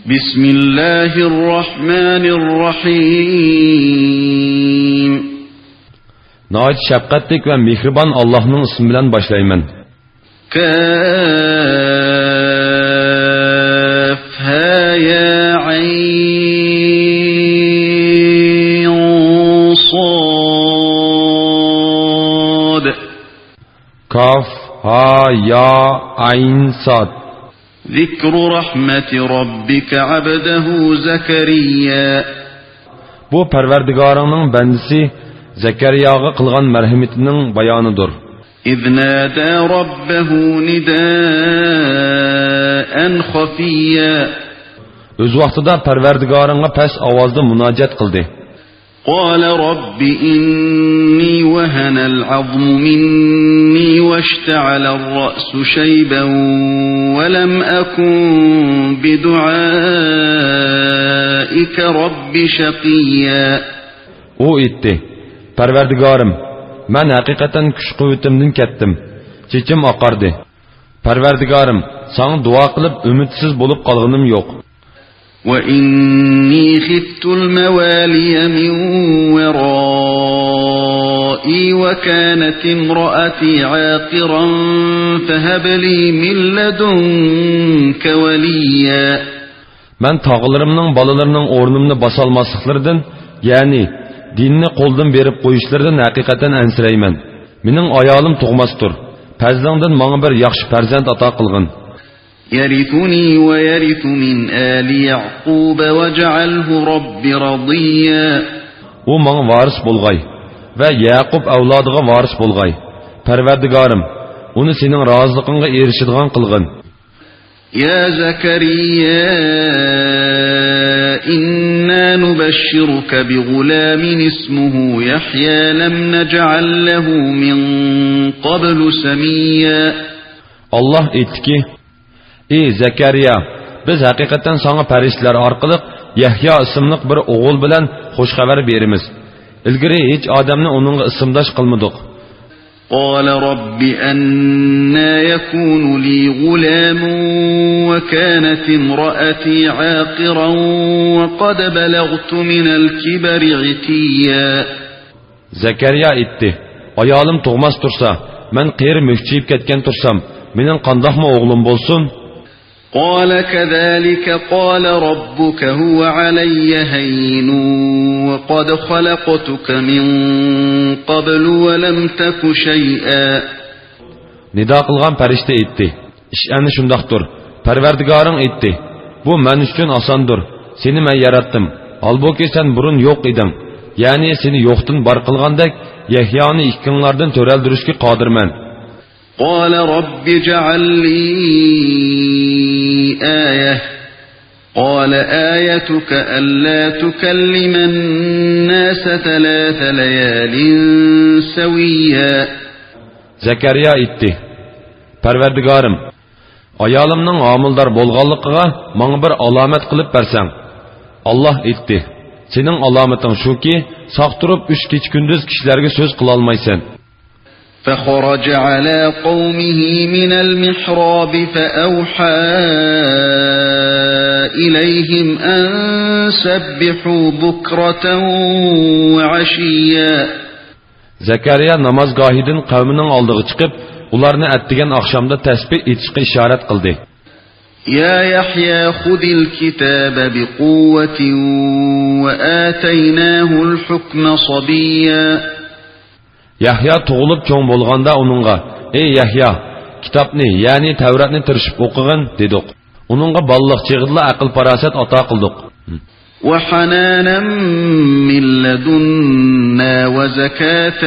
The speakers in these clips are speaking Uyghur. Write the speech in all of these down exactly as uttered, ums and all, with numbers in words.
بسم الله الرحمن الرحيم. ناھايىتى شەپقەتلىك ۋە مېھرىبان ئاللاھنىڭ ئىسمى بىلەن باشلايمەن. كهيعص. كاف، ھا، يا، عين، صاد. ذكر رحمة ربك عبده زكريا. بۇ پەرۋەردىگارىڭنىڭ بەندىسى زەكەرىياغا قىلغان مەرھىمىتىنىڭ بايانىدۇر. إذ نادى ربه نداء خفيا. ئۆز ۋاقتىدا پەرۋەردىگارىڭغا پەس ئاۋازدا مۇناجات قىلدى. قال رب إني وهن العظم مني واشتعل الرأس شيبا ولم أكن بدعائك رب شقيا. ئۇ ئېيتتى: پەرۋەردىگارىم، مەن ھەقىقەتەن كۈچ-قۇۋۋىتىمدىن كەتتىم، چېچىم ئاقاردى. پەرۋەردىگارىم، ساڭا دۇئا قىلىپ ئۈمىدسىز بولۇپ قالغىنىم يوق. وإني خفت الموالي من ورائي وكانت امرأتي عاقرا فهب لي من لدنك وليا. مەن تاغىلىرىمنىڭ بالىلىرىنىڭ ئورنۇمنى باسالماسلىقلىرىدىن، يەنى دىننى قولدىن بېرىپ قويۇشلىرىدىن ھەقىقەتەن ئەنسىرەيمەن. مېنىڭ ئايالىم تۇغماستۇر. پەزلىڭدىن ماڭا بىر ياخشى پەرزەنت ئاتا قىلغىن. يرثني ويرث من آل يعقوب واجعله رب رضيا. ئۇ ماڭا ۋارىس بولغاي ۋە يەقۇب ئەۋلادىغا ۋارىس بولغاي. پەرۋەردىگارىم، ئۇنى سېنىڭ رازىلىقىڭغا ئېرىشىدىغان قىلغىن. يا زكريا إنا نبشرك بغلام اسمه يحيى لم نجعل له من قبل سميا. ئاللاھ ئېيتتىكى: ئى زەكەرىيا، بىز ھەقىقەتەن ساڭا پەرىشتىلەر ئارقىلىق يەھيا ئىسىملىق بىر ئوغۇل بىلەن خۇش خەۋەر بېرىمىز. ئىلگىرى ھېچ ئادەمنى ئۇنىڭغا ئىسىمداش قىلمىدۇق. قال رب أنى يكون لي غلام وكانت امرأتي عاقرا وقد بلغت من الكبر عتيا. زەكەرىيا ئېيتتى: ئايالىم تۇغماس تۇرسا، مەن قېرى مۈكچىيىپ كەتكەن تۇرسام، مېنىڭ قانداقمۇ ئوغلۇم بولسۇن؟ قال كذلك قال ربك هو علي هين وقد خلقتك من قبل ولم تك شيئا. نىدا قىلغان پەرىشتە ئېيتتى: ئىش ئەنە شۇنداقتۇر. پەرۋەردىگارىڭ ئېيتتى: بۇ مەن ئۈچۈن ئاساندۇر. سېنى مەن ياراتتىم. ھالبۇكى، سەن بۇرۇن يوق ئىدىڭ. يەنى سېنى يوقتىن بار قىلغاندەك، يەھيانى ئىككىڭلاردىن تۆرەلدۈرۈشكە قادىرمەن. قال رب اجعل لي آية. قال آيتك ألا تكلم الناس ثلاث ليال سويا. زەكەرىيا ئېيتتى: پەرۋەردىگارىم، ئايالىمنىڭ ھامىلىدار بولغانلىقىغا ماڭا بىر ئالامەت قىلىپ بەرسەڭ. ئاللاھ ئېيتتى: سېنىڭ ئالامىتىڭ شۇكى، ساق تۇرۇپ ئۈچ كېچە-كۈندۈز كىشىلەرگە سۆز قىلالمايسەن. فخرج على قومه من المحراب فأوحى إليهم أن سبحوا بكرة وعشيا. زەكەرىيا نامازگاھىدىن قەۋمىنىڭ ئالدىغا چىقىپ، ئۇلارنى ئەتىگەن ئاخشامدا تەسبىھ ئېيتىشقا ئىشارەت قىلدى. يا يحيى خذ الكتاب بقوة وآتيناه الحكم صبيا. يەھيا تۇغۇلۇپ چوڭ بولغاندا ئۇنىڭغا: ئەي يەھيا، كىتابنى، يەنى تەۋراتنى تىرىشىپ ئوقۇغىن، دېدۇق. ئۇنىڭغا بالىلىق چېغىدىلا ئەقىل-پاراسەت ئاتا قىلدۇق. وحنانا من لدنا وزكاة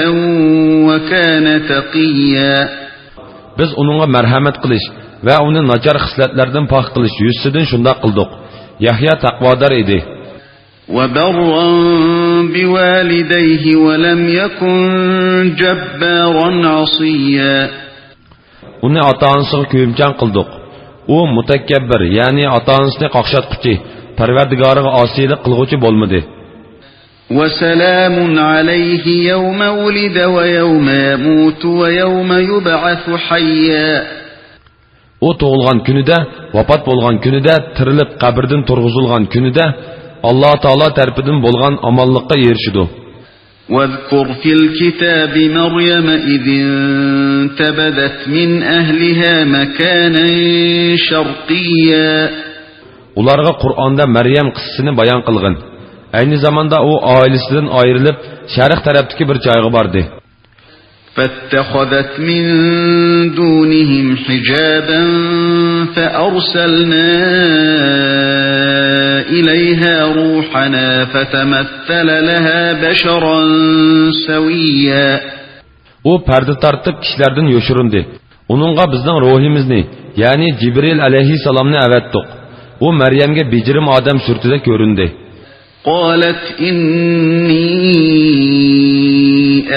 وكان تقيا. بىز ئۇنىڭغا مەرھەمەت قىلىش ۋە ئۇنى ناچار خىسلەتلەردىن پاك قىلىش يۈزىسىدىن شۇنداق قىلدۇق. يەھيا تەقۋادار ئىدى. وبرا بوالديه ولم يكن جبارا عصيا. ئۇنى ئاتا-ئانىسىغا كۆيۈمچان قىلدۇق. ئۇ مۇتەكەببىر، يەنى ئاتا-ئانىسىنى قاقشاتقۇچى، پەرۋەردىگارىغا ئاسىيلىق قىلغۇچى بولمىدى. وسلام عليه يوم ولد ويوم يموت ويوم يبعث حيا. ئۇ تۇغۇلغان كۈنىدە، ۋاپات بولغان كۈنىدە، تىرىلىپ قەبرىدىن تۇرغۇزۇلغان كۈنىدە ئاللا تائالا تەرىپىدىن بولغان ئامانلىققا ئېرىشىدۇ. واذكر في الكتاب مريم إذ انتبذت من أهلها مكانا شرقيا. ئۇلارغا قۇرئاندا مەريەم قىسسىسىنى بايان قىلغىن. ئەينى زاماندا ئۇ ئائىلىسىدىن ئايرىلىپ، شەرق تەرەپتىكى بىر جايغا باردى. فاتخذت من دونهم حجابا فأرسلنا إليها روحنا فتمثل لها بشرا سويا. ئۇ پەردە تارتىپ كىشىلەردىن يوشۇرۇندى. ئۇنىڭغا بىزنىڭ روھىمىزنى، يەنى جىبرىل ئەلەيھىسسالامنى ئەۋەتتۇق. ئۇ مەريەمگە بېجىرىم ئادەم سۈرىتىدە كۆرۈندى. قالت إني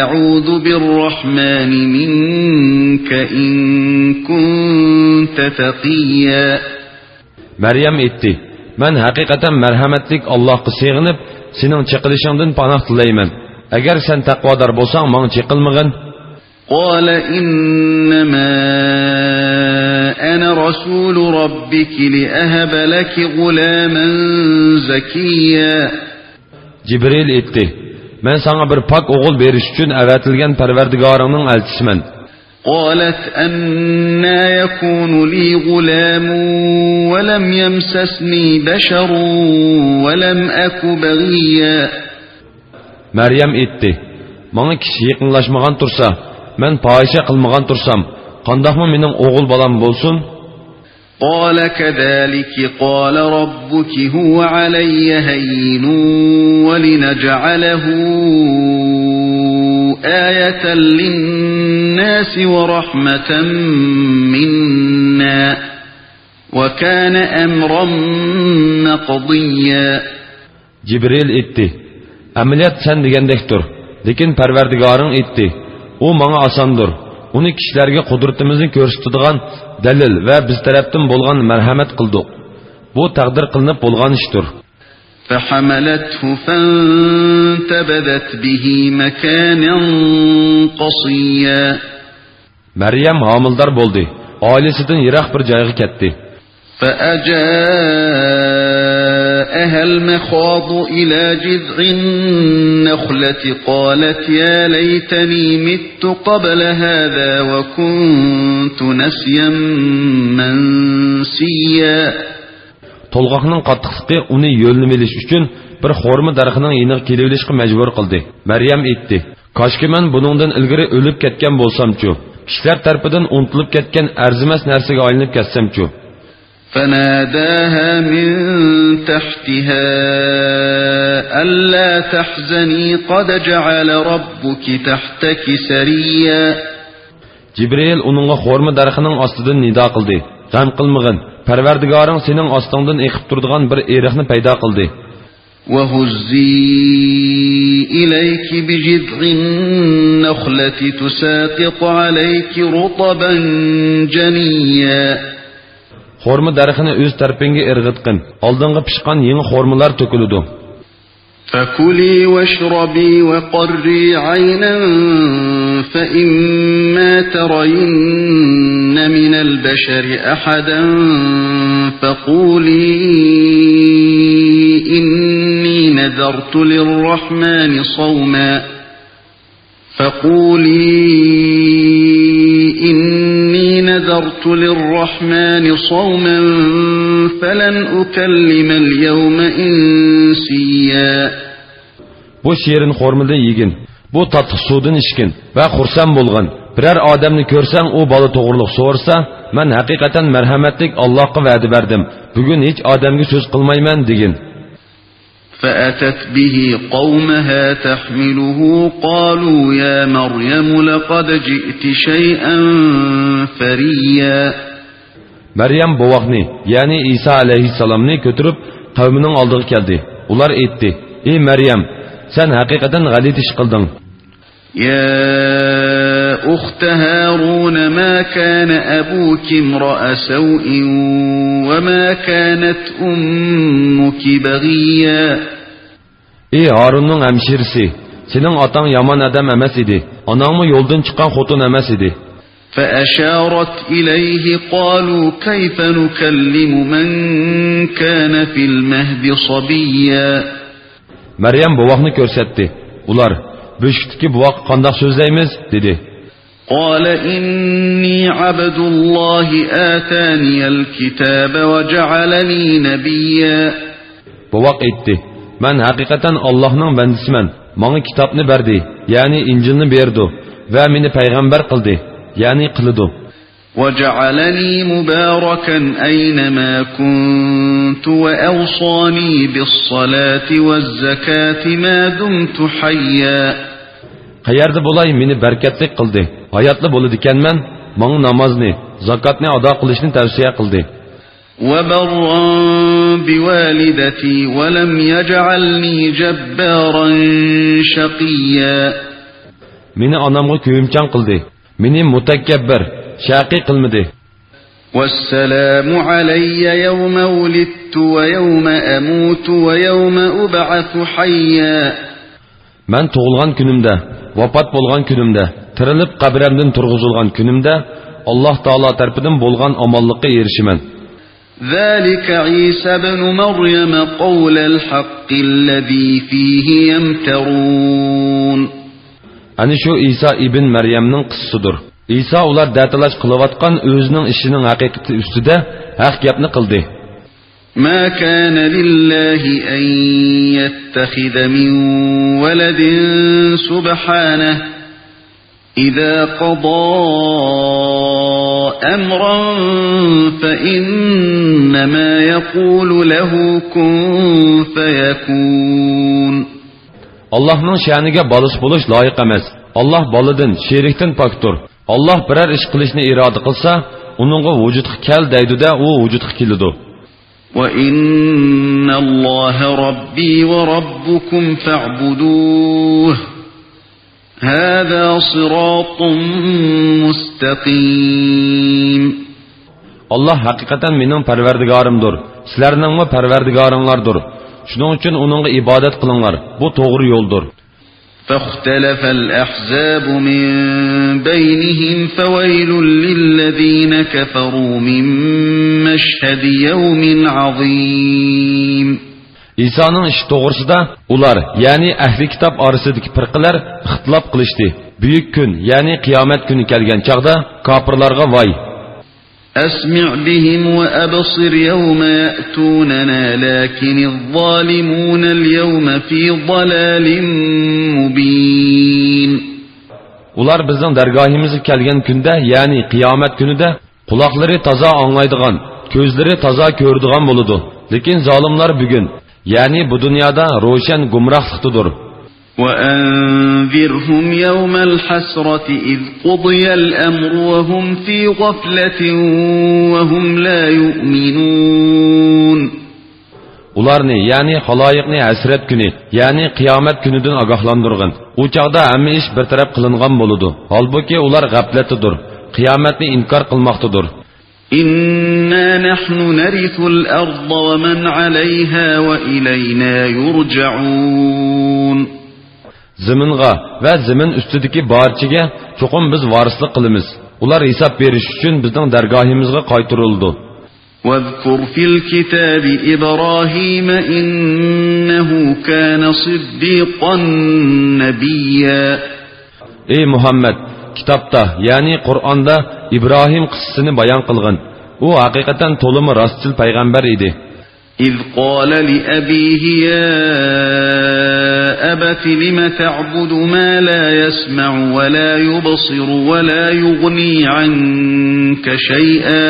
أعوذ بالرحمن منك إن كنت تقيا. مەريەم ئېيتتى، مەن ھەقىقەتەن مەرھەمەتلىك ئاللاھقا سېغىنىپ، سېنىڭ چېقىلىشىڭدىن پاناھ تىلەيمەن. ئەگەر سەن تەقۋادار بولساڭ، ماڭا چېقىلمىغىن. قال إنما أنا رسول ربك لأهب لك غلاما زكيا. جىبرىل ئېيتتى، مەن ساڭا بىر پاك ئوغۇل بېرىش ئۈچۈن ئەۋەتىلگەن پەرۋەردىگارىڭنىڭ ئەلچىسىمەن. قالت أنى يكون لي غلام ولم يمسسني بشر ولم أك بغيا. مەريەم ئېيتتى، ماڭا كىشى يېقىنلاشمىغان تۇرسا، مەن پاھىشە قىلمىغان تۇرسام، قانداقمۇ مېنىڭ ئوغۇل بالام بولسۇن؟ قال كذلك قال ربك هو علي هين ولنجعله آية للناس ورحمة منا وكان أمرا مقضيا. جىبرىل ئېيتتى، ئەمەلىيەت سەن دېگەندەكتۇر، لېكىن پەرۋەردىگارىڭ ئېيتتى، ئۇ ماڭا ئاساندۇر. ئۇنى كىشىلەرگە قۇدرىتىمىزنى كۆرسىتىدىغان دەلىل ۋە بىز تەرەپتىن بولغان مەرھەمەت قىلدۇق. بۇ تەقدىر قىلىنىپ بولغان ئىشتۇر. فحملته فانتبذت به مكانا قصيا. مەريەم ھامىلىدار بولدى، ئائىلىسىدىن يىراق بىر جايغا كەتتى. فأجاءها المخاض إلى جذع النخلة قالت يا ليتني مت قبل هذا وكنت نسيا منسيا. تولغاقنىڭ قاتتىقلىقى ئۇنى يۆلىنىۋېلىش ئۈچۈن بىر خورما دەرىخىنىڭ يېنىغا كېلىۋېلىشقا مەجبۇر قىلدى. مەريەم ئېيتتى، كاشكى مەن بۇنىڭدىن ئىلگىرى ئۆلۈپ كەتكەن بولسامچۇ، كىشىلەر تەرىپىدىن ئۇنتۇلۇپ كەتكەن ئەرزىمەس نەرسىگە ئايلىنىپ كەتسەمچۇ. فناداها من تحتها ألا تحزني قد جعل ربك تحتك سريا. جىبرىئىل ئۇنىڭغا خورما دەرىخىنىڭ ئاستىدىن نىدا قىلدى، غەم قىلمىغىن، پەرۋەردىگارىڭ سېنىڭ ئاستىڭدىن ئېقىپ تۇرىدىغان بىر ئېرىقنى پەيدا قىلدى. وهزي إليك بجذع النخلة تساقط عليك رطبا جنيا. خورما دەرىخىنى ئۆز تەرىپىڭگە ئىرغىتقىن، ئالدىڭغا پىشقان يېڭى خورمىلار تۆكۈلىدۇ. فكلي واشربي وقري عينا فإما ترين من البشر أحدا فقولي إني نذرت للرحمن صوما فقولي إني نذرت للرحمن صوما فلن أكلم اليوم إنسيا. بۇ شېرىن خورمىدىن يېگىن، بۇ تاتلىق سۇدىن ئىچكىن ۋە خۇرسەن بولغىن. بىرەر ئادەمنى كۆرسەڭ، ئۇ بالا توغرۇلۇق سورىسا، مەن ھەقىقەتەن مەرھەمەتلىك ئاللاھقا ۋەدە بەردىم، بۈگۈن ھېچ ئادەمگە سۆز قىلمايمەن دېگىن. فأتت به قومها تحمله قالوا يا مريم لقد جئت شيئا فريا. مەريەم بوۋاقنى، يەنى ئىسا ئەلەيھىسسالامنى كۆتۈرۈپ قەۋمىنىڭ ئالدىغا كەلدى. ئۇلار ئېيتتى، ئى مەريەم، سەن ھەقىقەتەن غەلىتە ئىش قىلدىڭ. يا أخت هارون ما كان أبوك امرأ سوء وما كانت أمك بغيا. ئى ھارۇننىڭ ھەمشىرىسى، سېنىڭ ئاتاڭ يامان ئادەم ئەمەس ئىدى، ئاناڭمۇ يولدىن چىققان خوتۇن ئەمەس ئىدى. فأشارت إليه قالوا كيف نكلم من كان في المهد صبيا. مەريەم بوۋاقنى كۆرسەتتى. ئۇلار، بۆشۈكتىكى بوۋاققا قانداق سۆزلەيمىز؟ دېدى. قال إني عبد الله آتاني الكتاب وجعلني نبيا. بوۋاق ئېيتتى، مەن ھەقىقەتەن ئاللاھنىڭ بەندىسىمەن، ماڭا كىتابنى بەردى، يەنى ئىنجىلنى بېرىدۇ، ۋە مېنى پەيغەمبەر قىلدى، يەنى قىلىدۇ. وجعلني مباركا أينما كنت وأوصاني بالصلاة والزكاة ما دمت حيا. قەيەردە بولاي مېنى بەرىكەتلىك قىلدى، ھاياتلا بولىدىكەنمەن، ماڭا نامازنى، زاكاتنى ئادا قىلىشنى تەۋسىيە قىلدى. وبرا بوالدتي ولم يجعلني جبارا شقيا. مېنى ئانامغا كۆيۈمچان قىلدى، مېنى مۇتەكەببىر، شەقىي قىلمىدى. والسلام علي يوم ولدت ويوم أموت ويوم أبعث حيا. مەن تۇغۇلغان كۈنۈمدە، ۋاپات بولغان كۈنۈمدە، تىرىلىپ قەبرەمدىن تۇرغۇزۇلغان كۈنۈمدە ئاللاھ تائالا تەرىپىدىن بولغان ئامانلىققا ئېرىشىمەن. ذلك عيسى ابن مريم قول الحق الذي فيه يمترون. ئەنە شۇ ئىسا ئىبن مەريەمنىڭ قىسسىسىدۇر. ئىسا ئۇلار دەتالاش قىلىۋاتقان ئۆزىنىڭ ئىشىنىڭ ھەقىقىتى ئۈستىدە ھەق گەپنى قىلدى. ما كان لله أن يتخذ من ولد سبحانه إذا قضى أمرا فإنما يقول له كن فيكون. ئاللاھنىڭ شەنىگە بالىسى بولۇش لايىق ئەمەس. ئاللاھ بالىدىن، شېرىكتىن پاكتۇر. ئاللاھ بىرەر ئىش قىلىشنى ئىرادە قىلسا، ئۇنىڭغا ۋۇجۇدقا كەل دەيدۇ-دە، ئۇ ۋۇجۇدقا كېلىدۇ. وإن الله ربي وربكم فاعبدوه هذا صراط مستقيم. ئاللاھ ھەقىقەتەن مېنىڭ پەرۋەردىگارىمدۇر، سىلەرنىڭمۇ پەرۋەردىگارىڭلاردۇر. شۇنىڭ ئۈچۈن ئۇنىڭغا ئىبادەت قىلىڭلار، بۇ توغرا يولدۇر. فاختلف الأحزاب من بينهم فويل للذين كفروا من مشهد يوم عظيم. ئىسانىڭ ئىشى توغرىسىدا ئۇلار، يەنى ئەھلى كىتاب ئارىسىدىكى پىرقىلەر ئىختىلاپ قىلىشتى. بۈيۈك كۈن، يەنى قىيامەت كۈنى كەلگەن چاغدا كاپىرلارغا ۋاي! أسمع بهم وأبصر يوم يأتوننا لكن الظالمون اليوم في ضلال مبين. ئۇلار بىزنىڭ دەرگاھىمىزغا كەلگەن كۈندە، يەنى قىيامەت كۈنىدە قۇلاقلىرى تازا ئاڭلايدىغان، كۆزلىرى تازا كۆرىدىغان بولىدۇ. لېكىن زالىملار بۈگۈن، يەنى بۇ دۇنيادا روشەن گۇمراھلىقتىدۇر. وأنذرهم يوم الحسرة إذ قضي الأمر وهم في غفلة وهم لا يؤمنون. ئۇلارنى، يەنى خالايىقنى ھەسرەت كۈنى، يەنى قىيامەت كۈنىدىن ئاگاھلاندۇرغىن. ئۇ چاغدا ھەممە ئىش بىر تەرەپ قىلىنغان بولىدۇ. ھالبۇكى، ئۇلار غەپلەتتىدۇر. قىيامەتنى ئىنكار قىلماقتىدۇر. إنا نحن نرث الأرض ومن عليها وإلينا يرجعون. زېمىنغا ۋە زېمىن ئۈستىدىكى بارچىگە چوقۇم بىز ۋارىسلىق قىلىمىز. ئۇلار ھېساب بېرىش ئۈچۈن بىزنىڭ دەرگاھىمىزغا قايتۇرۇلىدۇ. واذكر في الكتاب إبراهيم إنه كان صديقا نبيا. ئەي مۇھەممەد، كىتابتا، يەنى قۇرئاندا ئىبراھىم قىسسىسىنى بايان قىلغىن. ئۇ ھەقىقەتەن تولىمۇ راستچىل پەيغەمبەر ئىدى. إذ قال لأبيه يا أبت لم تعبد ما لا يسمع ولا يبصر ولا يغني عنك شيئا.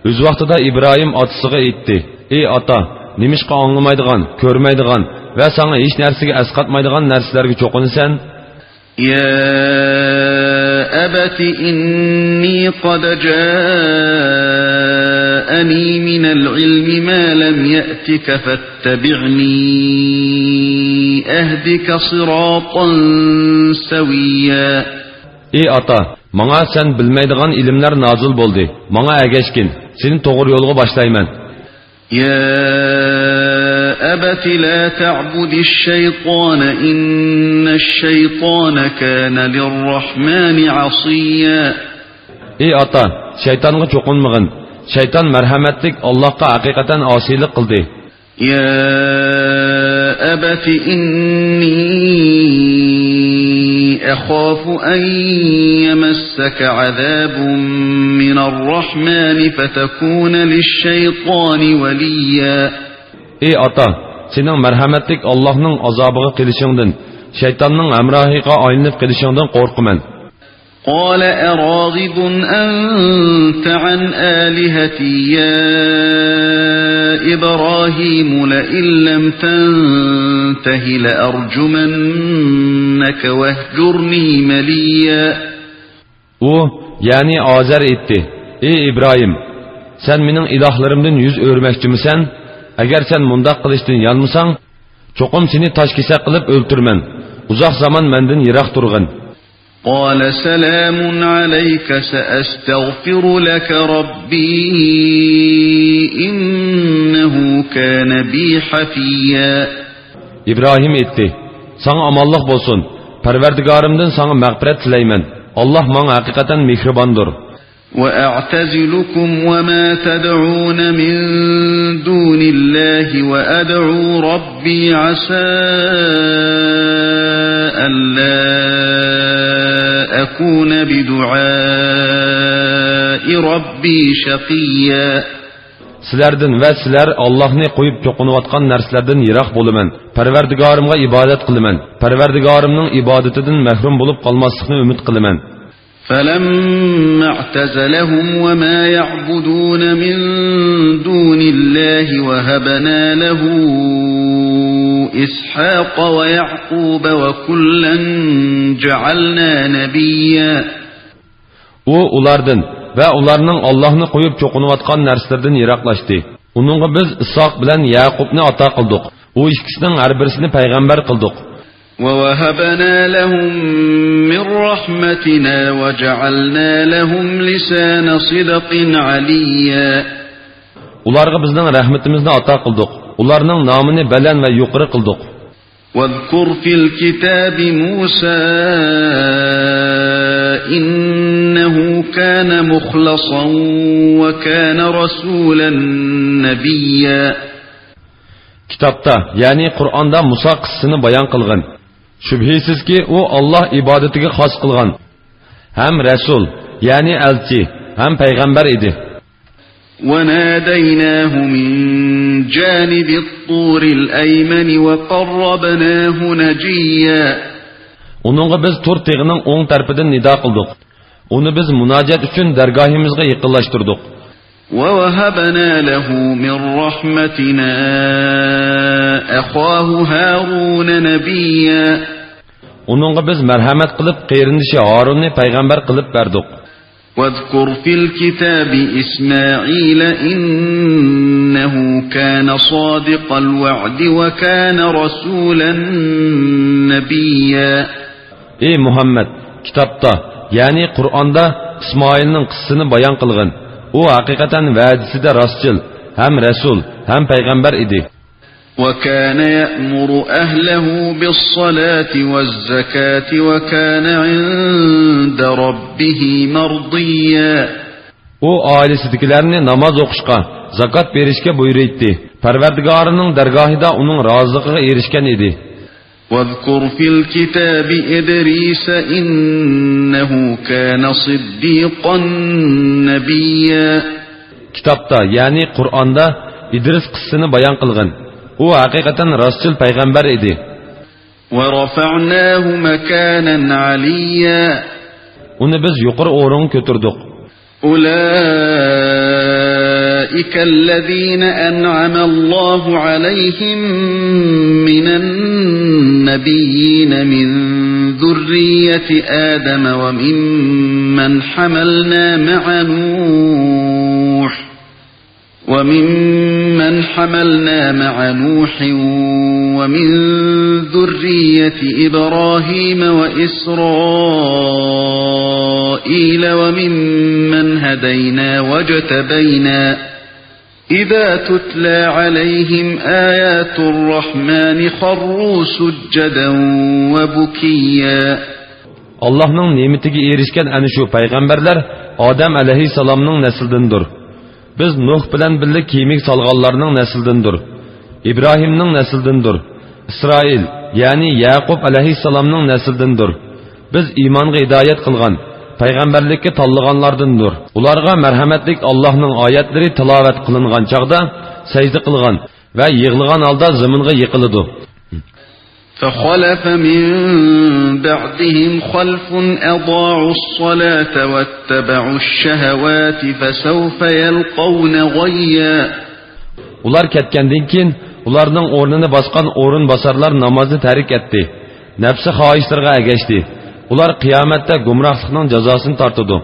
ئۆز ۋاقتىدا ئىبراھىم ئاتىسىغا ئېيتتى، ئەي ئاتا، نېمىشقا ئاڭلىمايدىغان، كۆرمەيدىغان ۋە ساڭا ھېچ نەرسىگە ئەسقاتمايدىغان نەرسىلەرگە چوقۇنىسەن؟ يا أبت إني قد جاءني من العلم ما لم يأتك فاتبعني أهدك صراطا سويا. ئەي ئاتا، ماڭا سەن بىلمەيدىغان ئىلىملەر نازىل بولدى. ماڭا ئەگەشكىن، سېنى توغرا يولغا باشلايمەن. يا أبت لا تعبد الشيطان إن الشيطان كان للرحمن عصيا. ئى ئاتا، شەيتانغا چوقۇنمىغىن. شەيتان مەرھەمەتلىك ئاللاھقا ھەقىقەتەن ئاسىيلىق قىلدى. يا أبت إني أخاف أن يمسك عذاب من الرحمن فتكون للشيطان وليا. ئى ئاتا، سېنىڭ مەرھەمەتلىك ئاللاھنىڭ ئازابىغا قېلىشىڭدىن، شەيتاننىڭ ھەمراھىغا ئايلىنىپ قېلىشىڭدىن قورقىمەن. قال أراغب أنت عن آلهتي يا إبراهيم لئن لم تنته لأرجمنك واهجرني مليا. ئۇ، يەنى ئازەر ئېيتتى: ئى ئىبراھىم، سەن مېنىڭ ئىلاھلىرىمدىن يۈز ئۆرۈمەكچىمىسەن؟ ئەگەر سەن مۇنداق قىلىشتىن يانمىساڭ، چوقۇم سېنى تاش كېسەك قىلىپ ئۆلتۈرىمەن. ئۇزاق زامان مەندىن يىراق تۇرغىن. قال سلام عليك سأستغفر لك ربي إنه كان بي حفيا. ئىبراھىم ئېيتتى: ساڭا ئامانلىق بولسۇن، پەرۋەردىگارىمدىن ساڭا مەغپىرەت تىلەيمەن، ئاللاھ ماڭا ھەقىقەتەن مېھرىباندۇر. وأعتزلكم وما تدعون من دون الله وأدعو ربي عسى ألا أكون بدعاء ربي شقيا. سىلەردىن ۋە سىلەر ئاللاھنى قويۇپ چوقۇنۇۋاتقان نەرسىلەردىن يىراق بولىمەن. پەرۋەردىگارىمغا ئىبادەت قىلىمەن. پەرۋەردىگارىمنىڭ ئىبادىتىدىن مەھرۇم بولۇپ قالماسلىقنى ئۈمىد قىلىمەن. فلما اعتزلهم وما يعبدون من دون الله وهبنا له إسحاق ويعقوب وكلا جعلنا نبيا. ئۇ ئۇلاردىن ۋە ئۇلارنىڭ ئاللاھنى قويۇپ چوقۇنۇۋاتقان نەرسىلىرىدىن يىراقلاشتى. ئۇنىڭغا بىز ئىسھاق بىلەن يەقۇبنى ئاتا قىلدۇق. ئۇ ئىككىسىنىڭ ھەر بىرسىنى پەيغەمبەر قىلدۇق. ووهبنا لهم من رحمتنا وجعلنا لهم لسان صدق عليا. ئۇلارغا بىزنىڭ رەھمىتىمىزنى ئاتا قىلدۇق. ئۇلارنىڭ نامىنى بەلەن ۋە يۇقىرى قىلدۇق. واذكر في الكتاب موسى إنه كان مخلصا وكان رسولا نبيا. كىتابتا، يەنى قۇرئاندا مۇسا قىسسىسىنى بايان قىلغىن. شۈبھىسىزكى، ئۇ ئاللاھ ئىبادىتىگە خاس قىلغان ھەم رەسۇل، يەنى ئەلچى ھەم پەيغەمبەر ئىدى. وناديناه من جانب الطور الأيمن وقربناه نجيا. ئۇنىڭغا بىز تۇر تېغىنىڭ ئوڭ تەرىپىدىن نىدا قىلدۇق. ئۇنى بىز مۇناجات ئۈچۈن دەرگاھىمىزغا يېقىنلاشتۇردۇق. ووهبنا له من رحمتنا أخاه هارون نبيا. ئۇنىڭغا بىز مەرھەمەت قىلىپ، قېرىندىشى ھارۇننى پەيغەمبەر قىلىپ بەردۇق. واذكر في الكتاب إسماعيل إنه كان صادق الوعد وكان رسولا نبيا. ئى مۇھەممەد، كىتابتا، يەنى قۇرئاندا ئىسمائىلنىڭ قىسسىسىنى بايان قىلغىن. ئۇ ھەقىقەتەن ۋەدىسىدە راستچىل، ھەم رەسۇل، ھەم پەيغەمبەر ئىدى. وكان يأمر أهله بالصلاة والزكاة وكان عند ربه مرضيا. ئۇ ئائىلىسىدىكىلەرنى ناماز ئوقۇشقا، زاكات بېرىشكە بۇيرۇيتتى. پەرۋەردىگارىنىڭ دەرگاھىدا ئۇنىڭ رازىلىقىغا ئېرىشكەن ئىدى. واذكر في الكتاب إدريس إنه كان صديقا نبيا. كىتابتا، يەنى قۇرئاندا ئىدرىس قىسسىسىنى بايان قىلغىن. ئۇ ھەقىقەتەن راستچىل پەيغەمبەر ئىدى. ورفعناه مكانا عليا. ئۇنى بىز يۇقىرى ئورۇنغا كۆتۈردۇق. أولئك الذين أنعم الله عليهم من النبيين من ذرية آدم وممن حملنا مع نوح وممن حملنا مع نوح ومن ذرية إبراهيم وإسرائيل وممن هدينا واجتبينا إذا تتلى عليهم آيات الرحمن خروا سجدا وبكيا. ئاللاھنىڭ نېمىتىگە ئېرىشكەن ئەنە شۇ پەيغەمبەرلەر ئادەم ئەلەيھىسسالامنىڭ نەسلىدىندۇر. بىز نۇھ بىلەن بىللە كېمىگە سالغانلارنىڭ نەسلىدىندۇر. ئىبراھىمنىڭ نەسلىدىندۇر. ئىسرائىل، يەنى يەقۇب ئەلەيھىسسالامنىڭ نەسلىدىندۇر. بىز ئىمانغا ھىدايەت قىلغان، پەيغەمبەرلىككە تاللىغانلاردىندۇر. ئۇلارغا مەرھەمەتلىك ئاللاھنىڭ ئايەتلىرى تىلاۋەت قىلىنغان چاغدا سەجدە قىلغان ۋە يىغلىغان ھالدا زېمىنغا يىقىلىدۇ. فخلف من بعدهم خلف أضاعوا الصلاة واتبعوا الشهوات فسوف يلقون غيا. ئۇلار كەتكەندىن كېيىن، ئۇلارنىڭ ئورنىنى باسقان ئورۇنباسارلار نامازنى تەرك ئەتتى، نەپسى خاھىشلىرىغا ئەگەشتى. ئۇلار قىيامەتتە گۇمراھلىقنىڭ جازاسىنى تارتىدۇ.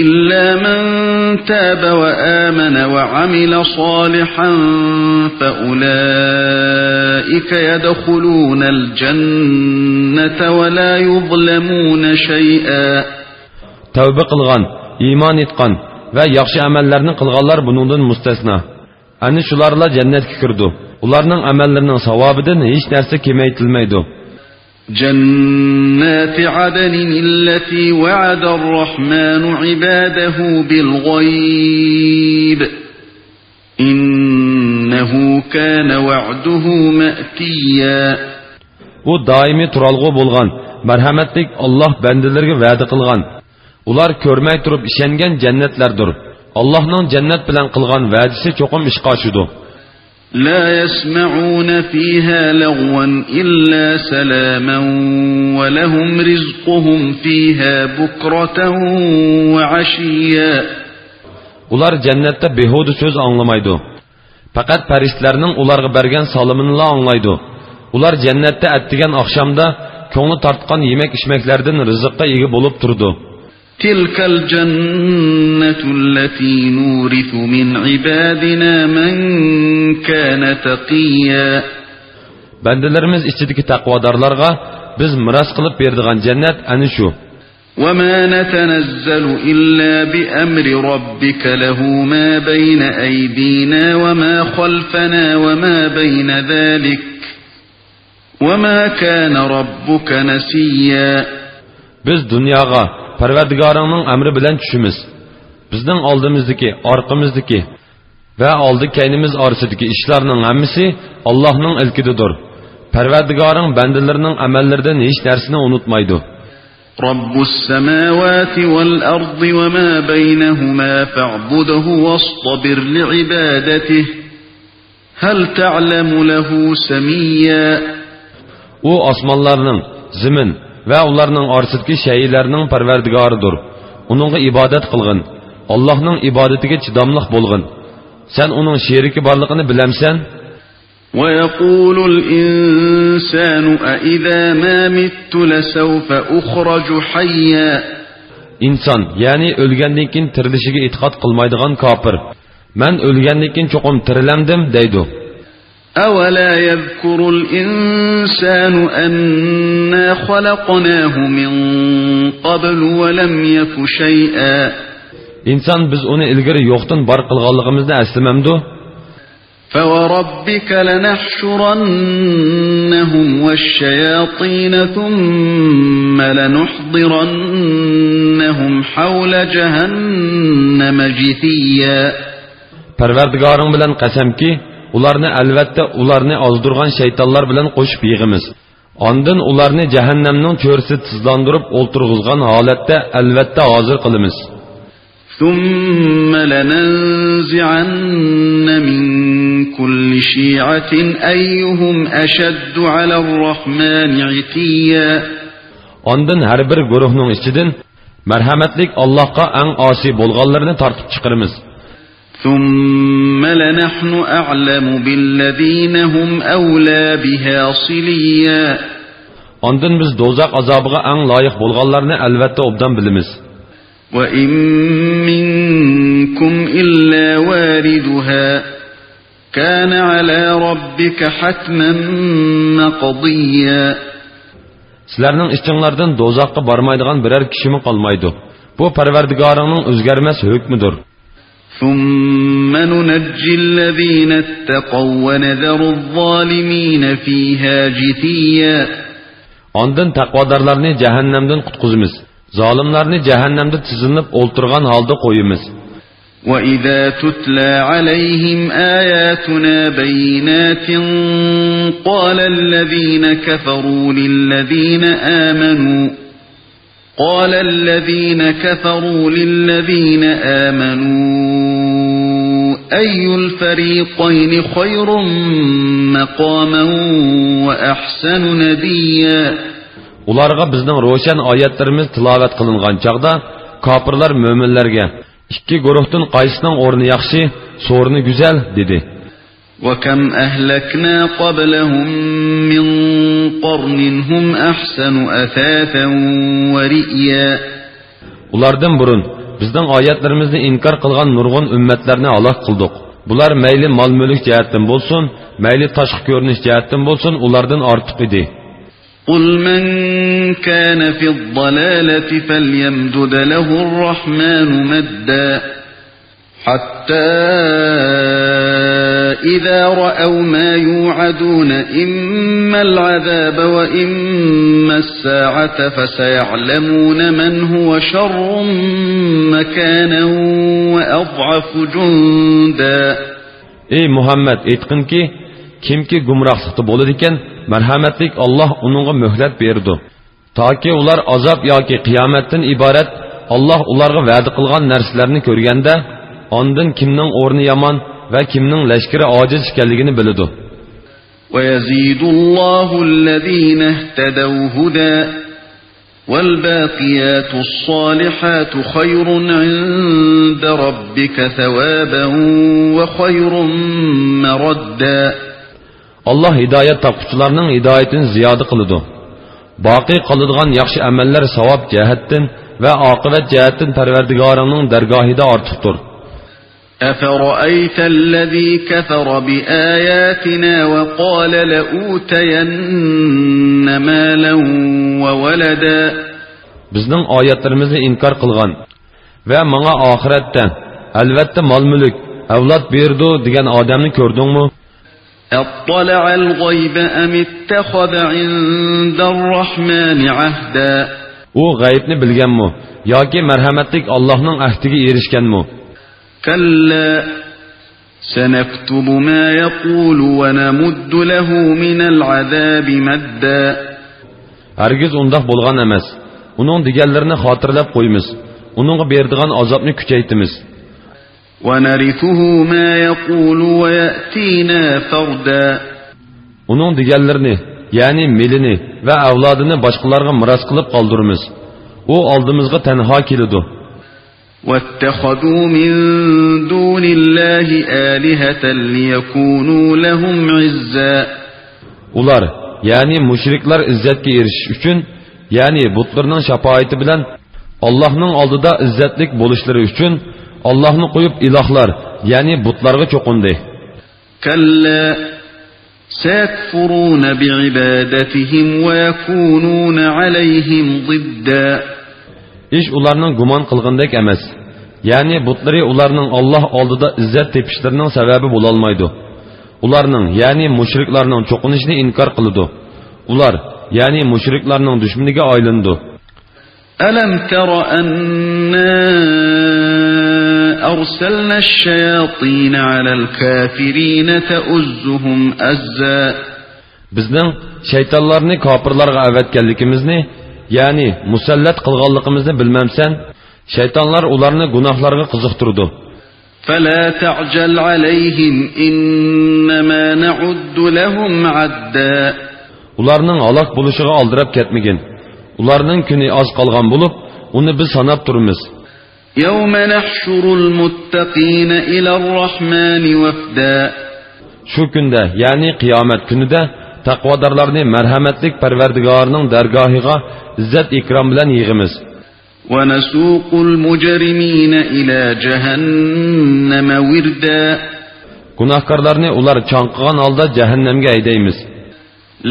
إلا من تاب وآمن وعمل صالحا فأولئك يدخلون الجنة ولا يظلمون شيئا. تەۋبە قىلغان، ئىمان ئېيتقان ۋە ياخشى ئەمەللەرنى قىلغانلار بۇنىڭدىن مۇستەسنا. ئەنە شۇلارلا جەننەتكە كىرىدۇ. ئۇلارنىڭ ئەمەللىرىنىڭ ساۋابىدىن ھېچ نەرسە كېمەيتىلمەيدۇ. جنات عدن التي وعد الرحمن عباده بالغيب إنه كان وعده مأتيا. ئۇ دائىمىي تۇرالغۇ بولغان، مەرھەمەتلىك ئاللاھ بەندىلىرىگە ۋەدە قىلغان، ئۇلار كۆرمەي تۇرۇپ ئىشەنگەن جەننەتلەردۇر. ئاللاھنىڭ جەننەت بىلەن قىلغان ۋەدىسى چوقۇم ئىشقا ئاشىدۇ. لا يسمعون فيها لغوا إلا سلاما ولهم رزقهم فيها بكرة وعشيا. ئۇلار جەننەتتە بىھۇدە سۆز ئاڭلىمايدۇ. پەقەت پەرىشتىلەرنىڭ ئۇلارغا بەرگەن سالىمىنىلا ئاڭلايدۇ. ئۇلار جەننەتتە ئەتىگەن ئاخشامدا كۆڭلى تارتقان يېمەك-ئىچمەكلەردىن رىزىققا ئىگە بولۇپ تۇرىدۇ. تلك الجنة التي نورث من عبادنا من كان تقيا. بەندىلىرىمىز ئىچىدىكى تەقۋادارلارغا بىز مىراس قىلىپ بېرىدىغان جەننەت ئەنە شۇ. وما نتنزل إلا بأمر ربك له ما بين أيدينا وما خلفنا وما بين ذلك وما كان ربك نسيا. بىز دۇنياغا پەرۋەردىگارىڭنىڭ ئەمرى بىلەن چۈشىمىز. بىزنىڭ ئالدىمىزدىكى، ئارقىمىزدىكى ۋە ئالدى-كەينىمىز ئارىسىدىكى ئىشلارنىڭ ھەممىسى ئاللاھنىڭ ئىلكىدىدۇر. پەرۋەردىگارىڭ بەندىلىرىنىڭ ئەمەللىرىدىن ھېچ نەرسىنى ئۇنتۇمايدۇ. رب السماوات والأرض وما بينهما فاعبده واصطبر لعبادته هل تعلم له سميا. ئۇ ئاسمانلارنىڭ، زېمىن ۋە ئۇلارنىڭ ئارىسىدىكى شەيئىلەرنىڭ پەرۋەردىگارىدۇر. ئۇنىڭغا ئىبادەت قىلغىن. ئاللاھنىڭ ئىبادىتىگە چىداملىق بولغىن. سەن ئۇنىڭ شېرىكى بارلىقىنى بىلەمسەن؟ ويقول الإنسان أإذا ما مت لسوف أخرج حيا. ئىنسان، يەنى ئۆلگەندىن كېيىن تىرىلىشىگە ئېتىقاد قىلمايدىغان كاپىر، مەن ئۆلگەندىن كېيىن چوقۇم تىرىلەمدىم دەيدۇ. أولا يذكر الإنسان أنا خلقناه من قبل ولم يك شيئا. ئىنسان بىز ئۇنى ئىلگىرى يوقتىن بار قىلغانلىقىمىزنى ئەسلىمەمدۇ؟ فوربك لنحشرنهم والشياطين ثم لنحضرنهم حول جهنم جثيا. پەرۋەردىگارىڭ بىلەن قەسەمكى، ئۇلارنى ئەلۋەتتە ئۇلارنى ئازدۇرغان شەيتانلار بىلەن قوشۇپ يىغىمىز. ئاندىن ئۇلارنى جەھەننەمنىڭ چۆرىسىدە تىزلاندۇرۇپ ئولتۇرغۇزغان ھالەتتە ئەلۋەتتە ھازىر قىلىمىز. ثم لننزعن من كل شيعة أيهم أشد على الرحمن عتيا. ئاندىن ھەر بىر گۇرۇھنىڭ ئىچىدىن مەرھەمەتلىك ئاللاھقا ئەڭ ئاسىي بولغانلىرىنى تارتىپ چىقىرىمىز. ثم لنحن أعلم بالذين هم أولى بها صليا. ئاندىن بىز دوزاخ ئازابىغا ئەڭ لايىق بولغانلارنى ئەلۋەتتە ئوبدان بىلىمىز. وإن منكم إلا واردها كان على ربك حتما مقضيا. سىلەرنىڭ ئىچىڭلاردىن دوزاخقا بارمايدىغان بىرەر كىشىمۇ قالمايدۇ. بۇ پەرۋەردىگارىڭنىڭ ئۆزگەرمەس ھۆكمىدۇر. ثم ننجي الذين اتقوا ونذر الظالمين فيها جثيا. ئاندىن تەقۋادارلارنى جەھەننەمدىن قۇتقۇزىمىز. زالىملارنى جەھەننەمدە تىزلىنىپ ئولتۇرغان ھالدا قويىمىز. وَإِذَا تُتْلَى عَلَيْهِمْ آيَاتُنَا بَيِّنَاتٍ قَالَ الَّذِينَ كَفَرُوا لِلَّذِينَ آمَنُوا قَالَ الَّذِينَ كَفَرُوا لِلَّذِينَ آمَنُوا أَيُّ الْفَرِيقَيْنِ خَيْرٌ مَقَامًا وَأَحْسَنُ نَدِيًّا. ئۇلارغا بىزنىڭ روشەن ئايەتلىرىمىز تىلاۋەت قىلىنغان چاغدا، كاپىرلار مۆمىنلەرگە، «ئىككى گۇرۇھتىن قايسىنىڭ ئورنى ياخشى، سورۇنى گۈزەل؟» دېدى. وَكَمْ أَهْلَكْنَا قَبْلَهُمْ مِنْ قَرْنٍ هُمْ أَحْسَنُ أَثَاثًا وَرِئْيًا. ئۇلاردىن بۇرۇن بىزنىڭ ئايەتلىرىمىزنى ئىنكار قىلغان نۇرغۇن ئۈممەتلەرنى ھالاك قىلدۇق. بۇلار مەيلى مال-مۈلۈك جەھەتتىن بولسۇن، مەيلى تاشقى كۆرۈنۈش جەھەتتىن بولسۇن، ئۇلاردىن ئارتۇق ئىدى. قُلْ مَنْ كَانَ فِي الضَّلَالَةِ فَلْيَمْدُدْ لَهُ الرَّحْمَنُ مَدًّا حَتَّى إِذَا رَأَوْا مَا يُوعَدُونَ إِمَّا الْعَذَابَ وَإِمَّا السَّاعَةَ فَسَيَعْلَمُونَ مَنْ هُوَ شَرٌّ مَكَانًا وَأَضْعَفُ جُنْدًا. ئەي مۇھەممەد، ئېيتقىنكى، كىمكى گۇمراھلىقتا بولىدىكەن، مەرھەمەتلىك ئاللاھ ئۇنىڭغا مۆھلەت بېرىدۇ. تاكى ئۇلار ئازاب ياكى قىيامەتتىن ئىبارەت ئاللاھ ئۇلارغا ۋەدە قىلغان نەرسىلەرنى كۆرگەندە، ئاندىن كىمنىڭ ئورنى يامان ۋە كىمنىڭ لەشكىرى ئاجىز ئىكەنلىكىنى بىلىدۇ. وَيَزِيدُ اللَّهُ الَّذِينَ اهْتَدَوْا هُدًى وَالْبَاقِيَاتُ الصَّالِحَاتُ خَيْرٌ عِندَ رَبِّكَ ثَوَابًا وَخَيْرٌ مَرَدًّا. ئاللاھ ھىدايەت تاپقۇچىلارنىڭ ھىدايىتىنى زىيادە قىلىدۇ. باقىي قالىدىغان ياخشى ئەمەللەر ساۋاب جەھەتتىن ۋە ئاقىۋەت جەھەتتىن پەرۋەردىگارىڭنىڭ دەرگاھىدا ئارتۇقتۇر. أَفَرَأَيْتَ الَّذِي كَفَرَ بِآيَاتِنَا وَقَالَ لَأُوتَيَنَّ مَالًا وَوَلَدًا. بىزنىڭ ئايەتلىرىمىزنى ئىنكار قىلغان ۋە ماڭا ئاخىرەتتە، ئەلۋەتتە مال-مۈلۈك، ئەۋلاد بېرىدۇ دېگەن ئادەمنى كۆردۈڭمۇ؟ أَطَّلَعَ الْغَيْبَ أَمِ اتَّخَذَ عِندَ الرَّحْمَنِ عَهْدًا. ئۇ غەيبنى بىلگەنمۇ ياكى مەرھەمەتلىك ئاللاھنىڭ ئەھدىگە ئېرىشكەنمۇ؟ كَلَّا سَنَكْتُبُ مَا يَقُولُ وَنَمُدُّ لَهُ مِنَ الْعَذَابِ مَدًّا. ھەرگىز ئۇنداق بولغان ئەمەس. ئۇنىڭ دېگەنلىرىنى خاتىرىلەپ قويىمىز. ئۇنىڭغا بېرىدىغان ئازابنى كۈچەيتىمىز. وَنَرِثُهُ مَا يَقُولُ وَيَأْتِينَا فَرْدًا. ئۇنىڭ دېگەنلىرىنى، يەنى مېلىنى ۋە ئەۋلادىنى باشقىلارغا مىراس قىلىپ قالدۇرىمىز. ئۇ ئالدىمىزغا تەنھا كېلىدۇ. وَاتَّخَذُوا مِن دُونِ اللَّهِ آلِهَةً لِيَكُونُوا لَهُمْ عِزًّا. ئۇلار، يەنى مۇشرىكلار ئىززەتكە ئېرىشىش ئۈچۈن، يەنى بۇتلىرىنىڭ شاپائىتى بىلەن ئاللاھنىڭ ئالدىدا ئىززەتلىك بولۇشلىرى ئۈچۈن ئاللاھنى قويۇپ ئىلاھلار، يەنى بۇتلارغا چوقۇندى. كَلَّا سَيَكْفُرُونَ بِعِبَادَتِهِمْ وَيَكُونُونَ عَلَيْهِمْ ضِدًّا. ئىش ئۇلارنىڭ گۇمان قىلغىنىدەك ئەمەس. يەنى بۇتلىرى ئۇلارنىڭ ئاللاھ ئالدىدا ئىززەت تېپىشلىرىنىڭ سەۋەبى بولالمايدۇ. ئۇلارنىڭ، يەنى مۇشرىكلارنىڭ چوقۇنۇشىنى ئىنكار قىلىدۇ. ئۇلار، يەنى مۇشرىكلارنىڭ دۈشمىنىگە ئايلىنىدۇ. أَلَمْ تَرَ أَنَّا أَرْسَلْنَا الشَّيَاطِينَ عَلَى الْكَافِرِينَ تَؤُزُّهُمْ أَزًّا. بىزنىڭ شەيتانلارنى كاپىرلارغا ئەۋەتكەنلىكىمىزنى، يەنى مۇسەللەت قىلغانلىقىمىزنى بىلمەمسەن؟ شەيتانلار ئۇلارنى گۇناھلارغا قىزىقتۇرىدۇ. فَلَا تَعْجَلْ عَلَيْهِمْ إِنَّمَا نَعُدُّ لَهُمْ عَدًّا. ئۇلارنىڭ ھالاك بولۇشىغا ئالدىراپ كەتمىگىن. ئۇلارنىڭ كۈنى ئاز قالغان بولۇپ، ئۇنى بىز ساناپ تۇرىمىز. يَوْمَ نَحْشُرُ الْمُتَّقِينَ إِلَى الرَّحْمَنِ وَفْدًا. شۇ كۈندە، يەنى قىيامەت كۈنىدە، تەقۋادارلارنى مەرھەمەتلىك پەرۋەردىگارنىڭ دەرگاھىغا ئىززەت-ئىكرام بىلەن يىغىمىز. وَنَسُوقُ الْمُجْرِمِينَ إِلَى جَهَنَّمَ وِرْدًا. گۇناھكارلارنى ئۇلار چاڭقىغان ھالدا جەھەننەمگە ھەيدەيمىز.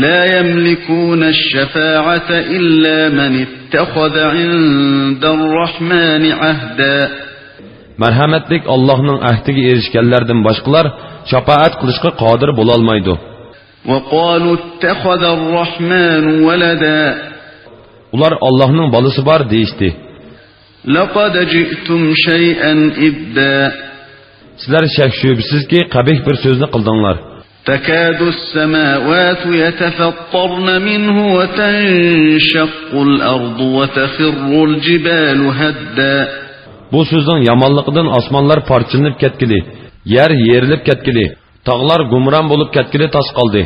لَا يَمْلِكُونَ الشَّفَاعَةَ إِلَّا مَنِ اتَّخَذَ عِندَ الرَّحْمَنِ عَهْدًا. مەرھەمەتلىك ئاللاھنىڭ ئەھدىگە ئېرىشكەنلەردىن باشقىلار شاپائەت قىلىشقا قادىر بولالمايدۇ. وَقَالُوا اتَّخَذَ الرَّحْمَنُ وَلَدًا. ئۇلار ئاللاھنىڭ بالىسى بار دېيىشتى. لقد جئتم شيئا إدا. سىلەر شەك-شۈبھىسىزكى قەبىھ بىر سۆزنى قىلدىڭلار. تكاد السماوات يتفطرن منه وتنشق الأرض وتخر الجبال هدا. بۇ سۆزنىڭ يامانلىقىدىن ئاسمانلار پارچىلىنىپ كەتكىلى، يەر يېرىلىپ كەتكىلى، تاغلار گۇمران بولۇپ كەتكىلى تاس قالدى.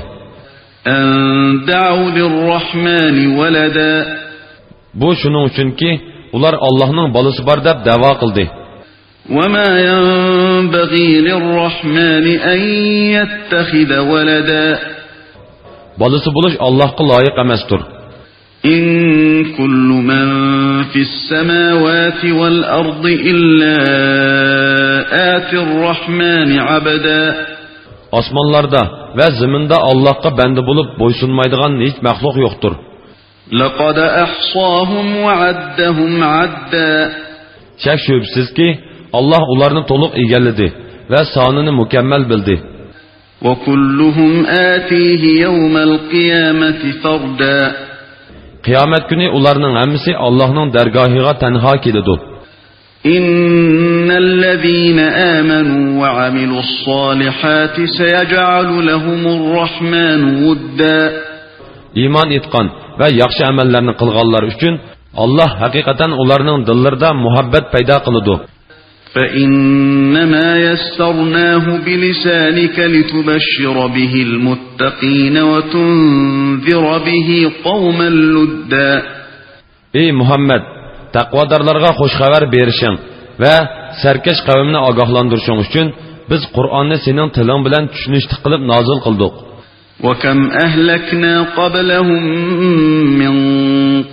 أن دعوا للرحمن ولدا. بۇ شۇنىڭ ئۈچۈنكى، ئۇلار ئاللاھنىڭ بالىسى بار دەپ دەۋا قىلدى. وما ينبغي للرحمن أن يتخذ ولدا. بالىسى بولۇش ئاللاھقا لايىق ئەمەستۇر. إن كل من في السماوات والأرض إلا آتي الرحمن عبدا. ئاسمانلاردا ۋە زېمىندا ئاللاھقا بەندە بولۇپ بويسۇنمايدىغان ھېچ مەخلۇق يوقتۇر. لقد أحصاهم وعدهم عدا. شەك-شۈبھىسىزكى، ئاللاھ ئۇلارنى تولۇق ئىگىلىدى ۋە سانىنى مۇكەممەل بىلدى. وكلهم آتيه يوم القيامة فردا. قىيامەت كۈنى ئۇلارنىڭ ھەممىسى ئاللاھنىڭ دەرگاھىغا تەنھا كېلىدۇ. إن الذين آمنوا وعملوا الصالحات سيجعل لهم الرحمن ودا. ئىمان ئېيتقان ۋە ياخشى ئەمەللەرنى قىلغانلار ئۈچۈن ئاللاھ ھەقىقەتەن ئۇلارنىڭ دىللىرىدا مۇھەببەت پەيدا قىلىدۇ. فإنما يسرناه بلسانك لتبشر به المتقين وتنذر به قوما لدا. ئەي مۇھەممەد، تەقۋادارلارغا خۇش خەۋەر بېرىشىڭ ۋە سەركەش قەۋمنى ئاگاھلاندۇرۇشۇڭ ئۈچۈن بىز قۇرئاننى سېنىڭ تىلىڭ بىلەن چۈشىنىشلىك قىلىپ نازىل قىلدۇق. وكم أهلكنا قبلهم من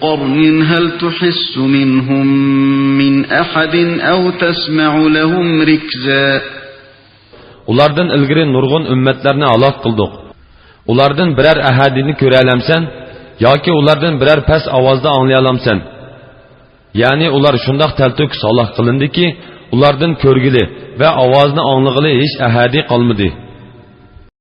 قرن هل تحس منهم من أحد أو تسمع لهم ركزا. ئۇلاردىن ئىلگىرى نۇرغۇن ئۈممەتلەرنى ھالاك قىلدۇق. ئۇلاردىن بىرەر ئەھەدىنى كۆرەلەمسەن ياكى ئۇلاردىن بىرەر پەس ئاۋازدا ئاڭلىيالامسەن؟ يەنى ئۇلار شۇنداق تەلتۆكۈس ھالاك قىلىندىكى، ئۇلاردىن كۆرگىلى ۋە ئاۋازنى ئاڭلىغىلى ھېچ ئەھەدى قالمىدى.